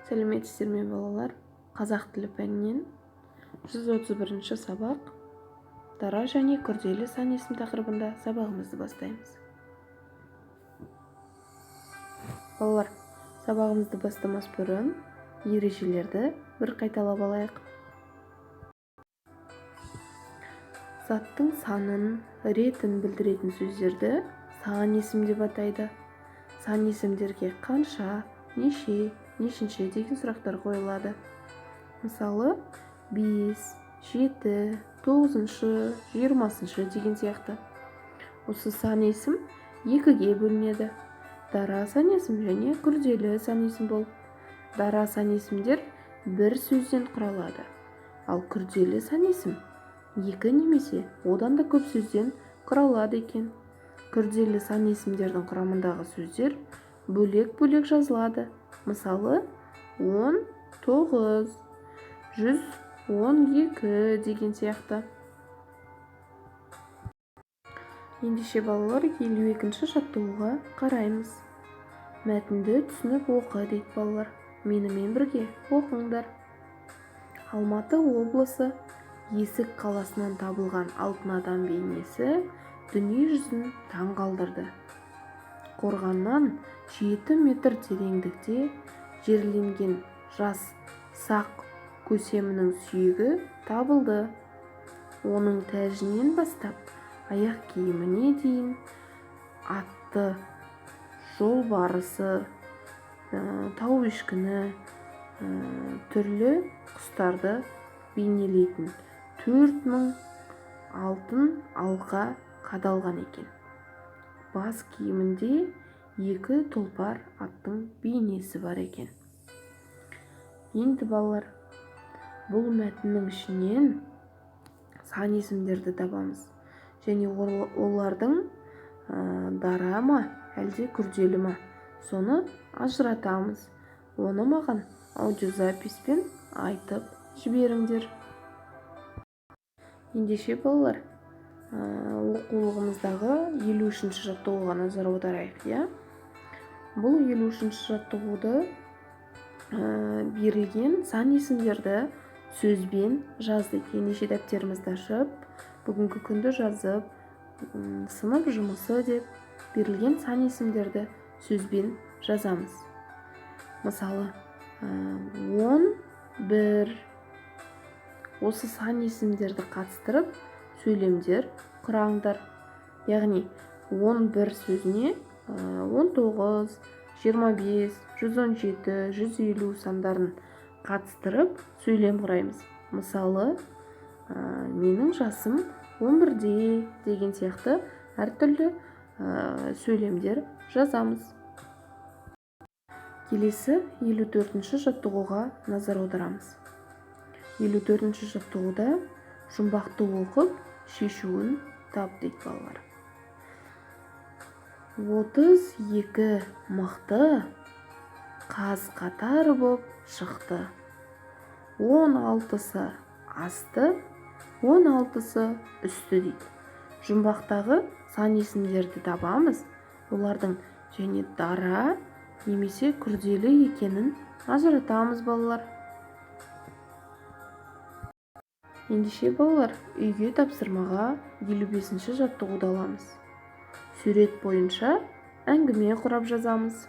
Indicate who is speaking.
Speaker 1: Сәлеметсіздер ме, балалар? Қазақ тілі пәнінен 131 сабақ, дара және күрделі сан есім тақырыбында сабағымызды бастаймыз. Балалар, сабағымызды бастамас бұрын ережелерді бір қайталап алайық. Заттың санын, ретін білдіретін сөздерді сан есім деп атайды. Сан есімдерге қанша, неше, нешінші деген сұрақтар қойылады. Мысалы, 5, 7, 9, 20 деген сияқты. Осы сан есім екіге бөлінеді. Дара сан есім және күрделі сан есім болып. Дара сан есімдер бір сөзден құралады, ал күрделі сан есім екі немесе одан да көп сөзден құралады екен. Күрделі сан есімдердің құрамындағы сөздер бөлек-бөлек жазылады. Мысалы, 10, 9, 112 деген сияқты. Ендеше, балалар, 52-ші жаттығуға қараймыз. Мәтінді түсініп оқы дейді, балалар. Менімен бірге оқыңдар. Алматы облысы Есік қаласынан табылған алтын адам бейнесі дүние жүзін таң қалдырды. Қорғаннан 7 метр тереңдікте жерленген жас сақ көсемінің сүйегі табылды. Оның тәжінен бастап аяқ киіміне дейін атты, жолбарысы, тау ешкіні, түрлі құстарды бейнелейтін 4000 алтын алқа қадалған екен. Бас киімінде екі тұлпар аттың бейнесі бар екен. Енді, балалар, бұл мәтіннің ішінен сан есімдерді табамыз және олардың дара ма, әлде күрделі ма, соны ажыратамыз. Оны маған аудиозаписпен айтып жіберіңдер. Ендеше, балалар, оқулығымыздағы 53-ші жаттығуға назар аударайық, иә? Бұл 53-ші жаттығуды берілген сан есімдерді сөзбен жаз дейді. Ендеше, дәптерімізді ашып, бүгінгі күнді жазып, сынып жұмысы деп берілген сан есімдерді сөзбен жазамыз. Мысалы, 11. Осы сан есімдерді қатыстырып сөйлемдер құраңдар. Яғни 11 сөзіне 19, 25, 117, 150 сандарын қатыстырып сөйлем құраймыз. Мысалы, менің жасым 11-де деген сияқты әртүрлі сөйлемдер жазамыз. Келесі 54-ші жаттығуға назар аударамыз. 54-ші жаттығуда жұмбақты оқып, шешуін тап дейді, балалар. 32 мықты қаз қатар боп шықты. 16-сы асты, 16-сы үсті дейді. Жұмбақтағы сан есімдерді табамыз, олардың және дара немесе күрделі екенін ажыратамыз, балалар. Ендеше, балалар, үйге тапсырмаға 55-ші жаттығуды аламыз. Сурет бойынша әңгіме құрап жазамыз.